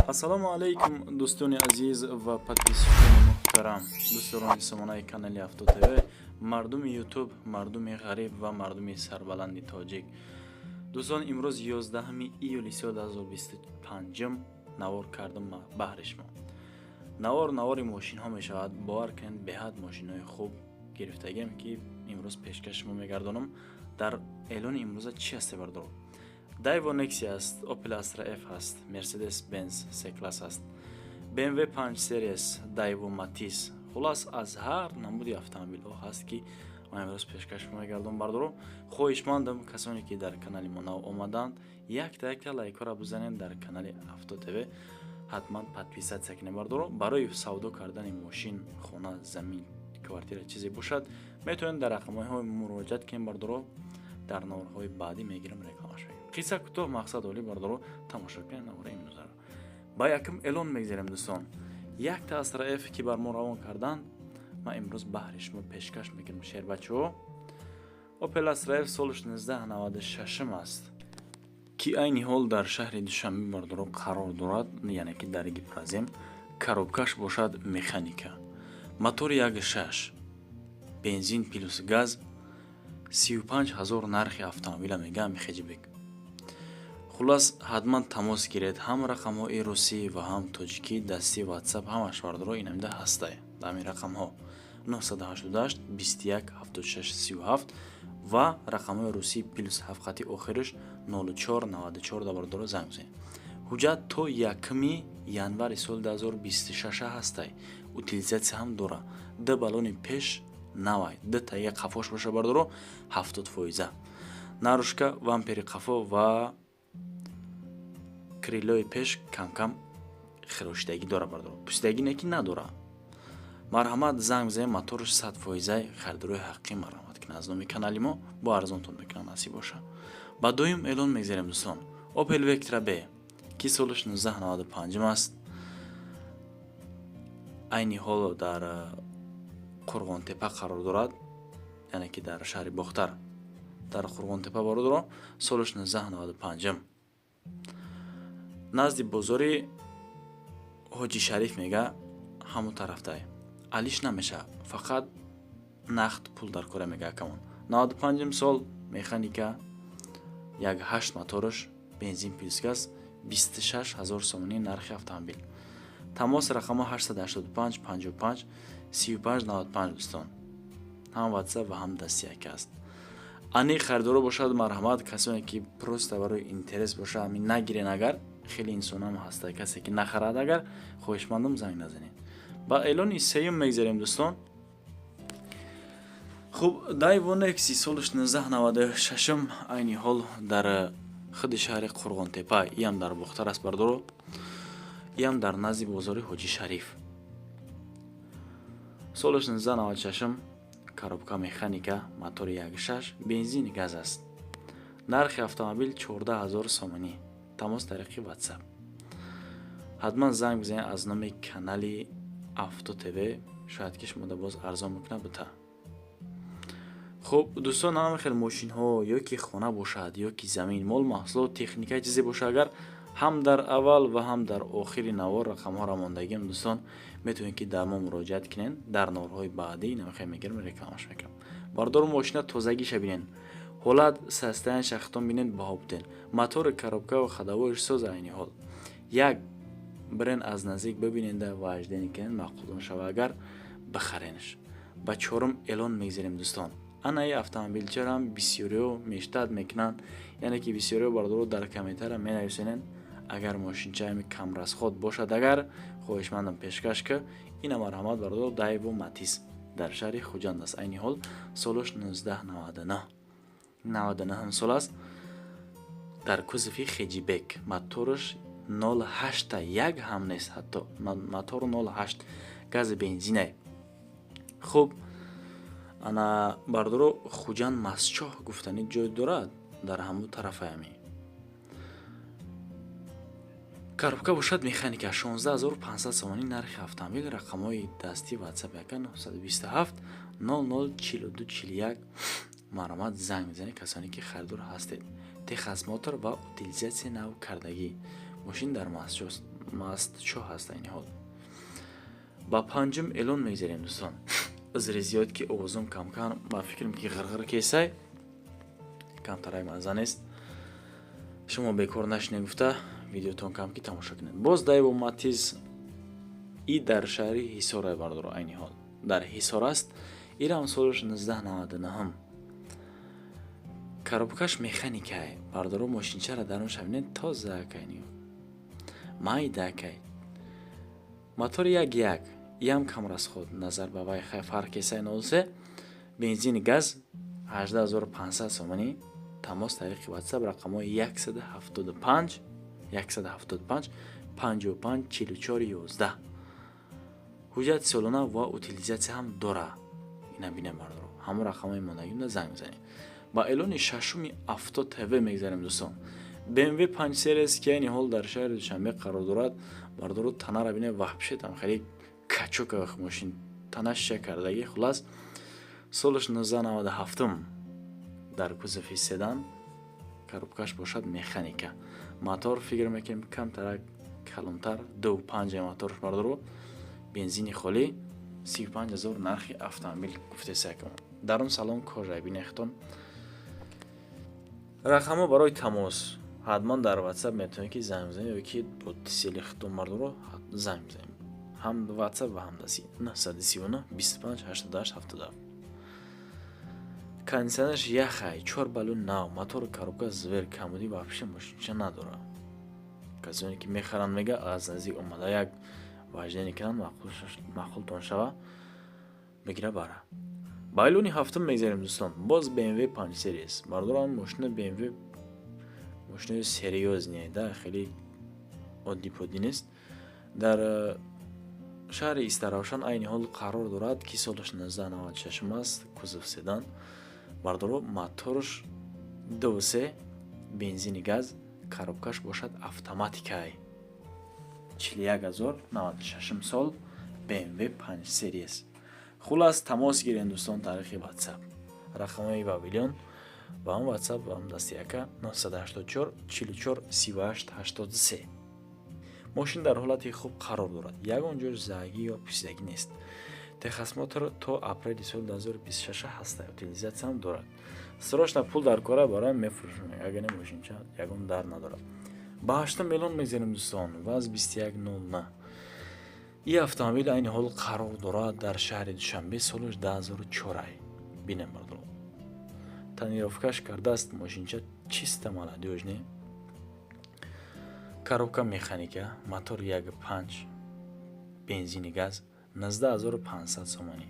Ассалому алайкум, дӯстони азиз ва подписчикони муҳтарам, дӯстдорони сомонаи канали Авто ТВ, мардуми Ютуб, мардуми ғариб ва мардуми сарбаланди тоҷик. Дӯстон, имрӯз 11 июли соли 2025 навор кардам баҳри шумо. Навор навори мошинҳо мешавад. Бовар кунед, беҳад мошинҳои хуб гирифтагиам, ки имрӯз пешкаш шумо мегардонам. Дар эълони имрӯза чӣ ҳасте, бардор? Daewoo Nexia аст, Opel Astra F ҳаст, Mercedes Benz C-класс аст, BMW 5 Series, Daewoo Matiz. Хулас, аз ҳар намуди автомобилҳо ҳаст, ки ман имрӯз пешкаш мегардонам. Бардоро, хоҳишмандам, касоне ки дар канали мо нав омаданд, якта якта лайкҳоро бизанед, дар канали Авто ТВ ҳатман подписаться кунед. Бардоро, барои савдо кардани мошин, хона, замин, квартира, чизе бошад, метавонед дар рақамҳои муроҷиат кунед. Бардоро, дар наворҳои баъдӣ мегирам, рекламаш мегирам. Қисса кӯтоҳ, мақсад олӣ. Бардоро, тамошо кунед навораи имрӯзаро. Ба якум эълон мегзарем, дӯстон. Якта Астра Ф, ки бар мо равон карданд, ман имрӯз баҳри шумо пешкаш мекунам. Шербачаҳо, Opel Astra F соли 1996 аст, ки айни ҳол дар шаҳри Душанбе, бардоро, қарор дорад, яъне ки дар Гипрозем. Коробкаш бошад механика, мотори 1.6, бензин плюс газ. 35 000 нархи автомобила мегӯям, хеҷбек. Хулас, ҳатман тамос гиред. Ҳам рақамҳои русӣ ва ҳам тоҷикӣ, дасти Ватсап, ҳамаш, бардоро, инамида ҳастай. Ҳамин рақамҳо 988 21 76 37 ва рақамҳои русӣ +7 хати охириш 04 94 да, бардоро, занг бизанед. Ҳуҷҷат то 1 январи соли 2026 ҳастай. Утилизация ҳам дора. Ду баллони пеш навай, ду тайя қафош боша, бардоро, 70 фоиза. Наружка, бампери қафо ва крылои пеш камкам хирошидагӣ дора, бардоро, пусидагӣ не ки надора. Марҳамат, занг бизанед. Моторш 100 фоиза. Харидорои ҳақиқӣ марҳамат кунед, аз номи канали мо бо арзонтон мекунам, насиб боша. Ба дуюм эълон мегзарем, дӯстон. Opel Vectra B, ки солаш 1995 аст, айни ҳол дар Қурғонтепа қарор дорад, яъне ки дар шаҳри Бохтар, дар Қурғонтепа, бародаро. Солаш 1995, назди бозори Ҳоҷи Шариф мега, ҳамон тарафтай. Алиш намешавад, фақат нақд пул дар кора, мега акамон. 95 сол, механика, 1.8 мотораш, бензин плюс газ, 26 000 сомонӣ нархи автомобил. Тамос рақамҳо 885 55 35 95. Дӯстон, ҳам Ватсап ва ҳам дасти яке аст. Ани харидоро бошад, марҳамат. Касоне ки просто барои интерес боша, ҳамин нагирен. Агар хеле инсонам ҳаста, касе ки нахарад, агар хоҳишмандам, занг назанед. Ба эълони сеюм мегзарем, дӯстон. Хуб, Daewoo Nexia солаш 1996, айни ҳол дар худи шаҳри Қурғонтепа, иам дар Бохтар аст, бардоро, иам дар назди бозори Ҳоҷи Шариф. Солаш 1996, коробка механика, мотори 1.6, бензин газ аст. Нархи автомобил 14 000 сомонӣ. Тамос тариқи Ватсап. Ҳатман занг бизанед аз номи канали Авто ТВ, шояд ки шумода боз арзон мекунад бута. Хуб, дӯстон, ҳама хел мошинҳо, ё ки хона бошад, ё ки замин, мол, маҳсулот, техника, чизе боша агар, ҳам дар аввал ва ҳам дар охири навор рақамҳоро мондагиам. Дӯстон, метавонед ки дар мо муроҷиат кунед. Дар наворҳои баъдӣ намехоҳем, мегирам, рекламаш мекунам. Бардору, мошина тозагиша бинед, ҳолат, состояние шахтон бинед, баҳо буден. Мотори, коробка ва ходовойш соз. Айни ҳол як бирен, аз наздик бибинеда, вождение кунед, маъқултон шава агар, бихаренш. Ба чорум эълон мегзарем, дӯстон. Анаи автомобилчарам бисёриҳо мечтать мекунанд, яъне ки бисёриҳо, бардоро, дар комментария менависенанд: агар мошинчаами камрасход бошад агар, хоҳишмандам, пешкаш ка. Ина, марҳамат, бардоро, Daewoo Matiz дар шаҳри Хуҷанд аст айни ҳол. Солаш 1999, 99 сол аст. Дар кузови хеҷибек, мотораш 08, як ҳам нест ҳатто, мотору 08, гази бензинае. Хуб, ана, бардоро, Хуҷанд, Масчоҳ гуфтанӣ ҷой дорад, дар ҳамун тарафаями. Коробка бошад механика. 16 500 сомонӣ нархи автомобил. Рақамҳои дастӣ Ватсап яка 927 00 42 41. Марҳамат, занг мезанед, касоне ки харидор ҳастед. Техосмотр ва утилизация нав кардагӣ. Мошин дар Масчост. Маст чо ҳаст айни ҳол. Ба панҷум эълон мегзарем, дӯстон. Узри зиёд, ки овозум камкам, ба фикрам, ки ғирғир кесай, камтарай мазза нест. Шумо бекор нашинед гуфта, видеотон кам ки тамошо кунед. Боз Дэву Матиз и дар шаҳри Ҳисорай, бардоро, айни ҳол дар Ҳисор аст. Ирам солаш 1999, коробкаш механикай, бардоро. Мошинчара дарунша бинед, тозакай, майдакай, мотори 1.1, иам кам расход назар ба вай, хай фарқ кесай 03, бензини газ, 18 500 сомонӣ. Тамос тариқи WhatsApp, рақамҳои 175 175 55 44 11. Ҳуҷҷати солона ва утилизация ҳам дора. Ина бинем, бардоро, ҳамон рақамҳои мондагимда занг мезанем. Ба эълони шашуми Авто ТВ мегзарем, дӯстон. BMW 5 Series, ки айни ҳол дар шаҳри Душанбе қарор дорад, бардоро. Танара бинем, вообще там хеле качока мошин, тана шиша кардагӣ. Хулас, солаш 1997, дар кузови седан, коробкаш бошад механика, мотор фикр мекунем камтарак калонтар, 2.5 моторш, бардоро, бензини холӣ, 35 000 нархи автомобил гуфтесакам. Дарун салон кожа, бинехтон. Рақамҳо барои тамос ҳатман дар WhatsApp метавонед, ки занг бизанед ё ки бо тисели худтон, мардумро занг бизанем, ҳам WhatsApp ва ҳам дасти 939 25 88 77. Кондиционерш яхай, чор баллон нав, мотору коробка звер, камбудӣ вообще мошинча надорад. Касоне ки мехаранд, мега, аз наздик омада як вождение кунанд, маъқултон шава, бигира, бара. Ба эълони ҳафтум мегзарем, дӯстон. Боз BMW 5 Series, бардорам. Мошина BMW мошинаи серьёзный да, хеле оддӣ поддӣ нест. Дар шаҳри Истаравшан айни ҳол қарор дорад, ки солаш 1996 аст, кузов седан, бардоро, моторш 2.3, бензини газ, коробкаш бошад автоматикай, 41 000, 96 сол, BMW 5 Series. Хулас, тамос гирен, дӯстон, тариқи WhatsApp, рақамҳои Вавилион ва ҳам WhatsApp ва ҳам дасти яка 984 44 38 83. Мошин дар ҳолати хуб қарор дорад, ягон ҷош заагӣ ё пӯсидагӣ нест. Техосмотр то апрели соли 2026 ҳаста, утилизация ҳам дорад. Срочно пул дар кора, бароям мефурӯшам, агар не, мошинча ягон дар надорад. Ба ҳаштум эълон мегзарем, дӯстон. ВАЗ 2109, ин автомобил айни ҳол қарор дорад дар шаҳри Душанбе, солаш 2004. Бинем, бардоро, тонировкаш кардааст, мошинча чисто молодёжный, коробка механика, мотор 1.5, бензини газ, 19 500 сомонӣ.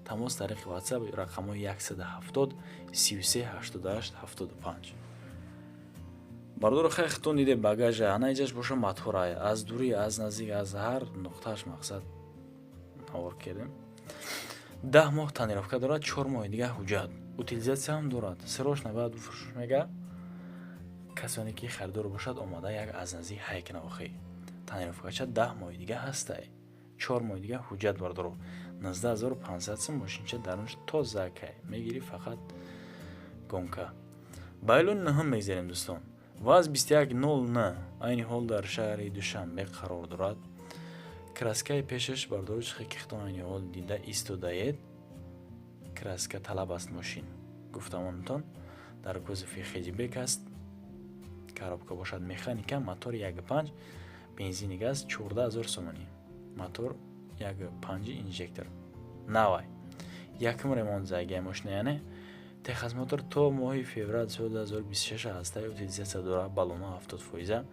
Тамос тариқи WhatsApp, рақамҳои 170 33 88 75. Бардоро, хай, хитон диде, багажа ана иҷаш боша, моторай, аз дурӣ, аз наздик, аз ҳар нуқтааш мақсад навор кардем. 10 моҳ тонировка дорад, 4 моҳи дига ҳуҷҷат, утилизация ҳам дорад. Срочно бояд бифурӯш, мега. Касоне ки харидор бошад, омада як аз наздик ҳай кина. Охи, тонировкача 10 моҳи дига ҳастай, 4 моҳи дига ҳуҷҷат, бардоро. 19 500 сум. Мошинча дарунш тозакай, мегирӣ, фақат гонка. Ба эълони нӯҳум мегзарем, дӯстон. ВАЗ 2109, айни ҳол дар шаҳри Душанбе қарор дорад. Краскаи пешаш, бардори, чихе ки хитон айни ҳол дида истодаед, краска талаб аст мошин, гуфтамонтон. Дар кузови хэтчбек аст, коробка бошад механика, мотор 1.5, бензини газ, 14 000 сомонӣ. Мотор 1.5 инжектор, навай, якум ремонт загия мошина, яъне техосмотр то моҳи феврал соли 2026 ҳаста, утилизация дорад, баллоно 70 фоиза.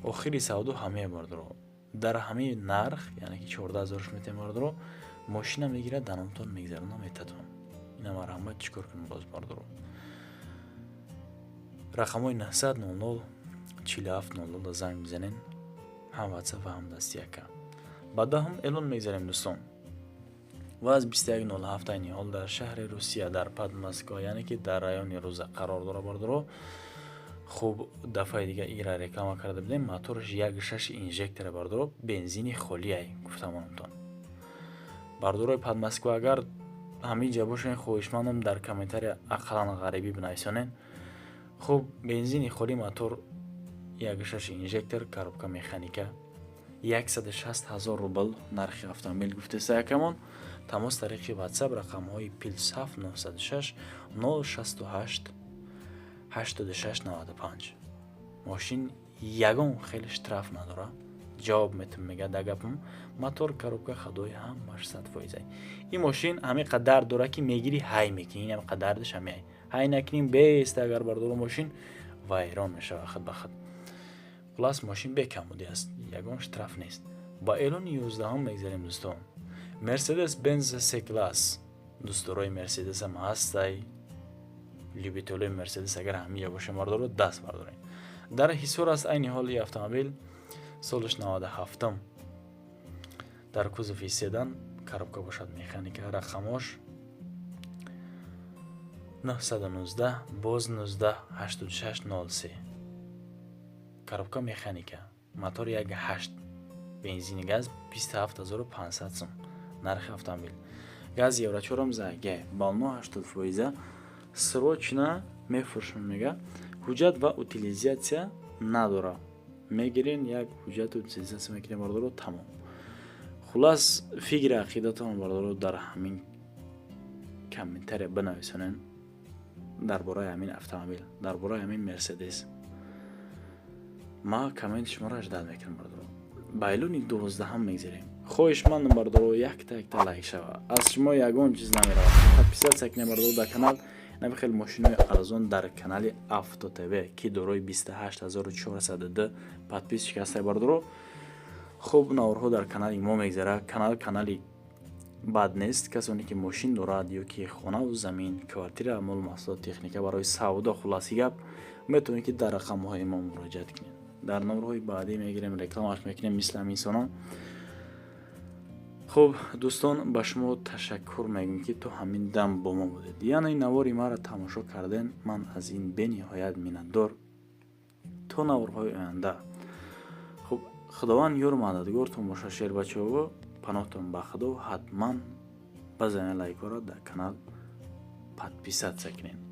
Охири савдо ҳамаи, бардоро, дар ҳамаи нарх, яъне ки 14 000 метем, бардоро, мошина мегирад, даномтон мегзарона, метатон. Ина марҳамат, чӣ кор кунем боз, бардоро? Рақамҳои 900 00 47 00 занг бизанен, ҳам WhatsApp ва ҳам дасти яка. Ба даҳум эълон мегзарем, дӯстон. ВАЗ 2107, айни ҳол дар шаҳри Русия, дар Подмосква, яъне ки дар райони Руза қарор дорад, бардоро. Хуб, дафъаи дига ира реклама карда будем. Мотораш 1.6 инжектора, бардоро, бензини холиай, гуфтамонтон. Бардорои Подмосква, агар ҳамин ҷа бошен, хоҳишмандам, дар комментария ақаллан ғарибӣ бинависонен. Хуб, бензини холи, мотор 1.6 инжектор, коробка механика. 160 000 рубл нархи автомобил гуфтеста якамон. Тамос тариқи WhatsApp, рақамҳои +7 906 068 86 95. Мошин ягон хеле штраф надора, ҷавоб метум мега да гапам. Мотор, коробка, ходовой ҳамаш 100%. Ин мошин ҳамин қадар дора, ки мегири, ҳай мекунӣ, ин ҳам қадардаш ҳамиай. Ҳай накунем беста, агар бардоро, мошин вайрон мешава худ ба худ. Хулас, мошин бекамудӣ аст, ягон штраф нест. Ба эълони 11-ум мегзарем, дӯстон. Мерседес Бенз С класс. Дӯстдорои Мерседесам ҳастай, любителои Мерседес агар ҳамиҷа боша, мардоро, даст бардорем. Дар Ҳисор аст айни ҳол и автомобил, солаш 97-м, дар кузови седан, коробка бошад механика, рақамош 919 боз 19 86 03, коробка механика, мотор 1,8, бензини газ, 27 500 сум нархи автомобил. Газ евро чорам заге, баллоно 80%. Срочно мефурӯшам мега, ҳуҷҷат ва утилизация надора. Мегирен, як ҳуҷҷат утилизация мекунем, бардоро, тамом. Хулас, фикри ақидатон, бардоро, дар ҳамин комментария бинависонен дар бораи ҳамин автомобил, дар бораи ҳамин Мерседес. Ма комменти шуморо ждать мекунам, бардоро. Ба эълони 12-ҳам мегзарем. Хоҳишмандам, бардоро, якта якта лайк шава, аз шумо ягон чиз намеравад. Подписаться кунем, бардоро, дар канал. Нави хеле мошинои арзон дар канали Авто ТВ, ки дорои 28 402 подписчик ҳастай, бардоро. Хуб, наворҳо дар канали мо мегзара. Канал канали бад нест. Касоне ки мошин дорад ё ки хонаву замин, квартира, мол, маҳсулот, техника барои савдо, хулоси гап, метавонед, ки дар рақамҳои мо муроҷиат кунед. Дар номерҳои баъдӣ мегирем, рекламаш мекунем мисли ҳамин инсонон. Хуб, дӯстон, ба шумо ташаккур мегӯем, ки то ҳамин дам бо мо будед, яъне навори маро тамошо карден. Ман аз ин бениҳоят миннатдор. То наворҳои оянда, хуб, Худованд ёру мададгортон боша. Шербачаҳо, паноҳтон ба Худо. Ҳатман базанед лайкҳоро, дар канал подписаться кунед.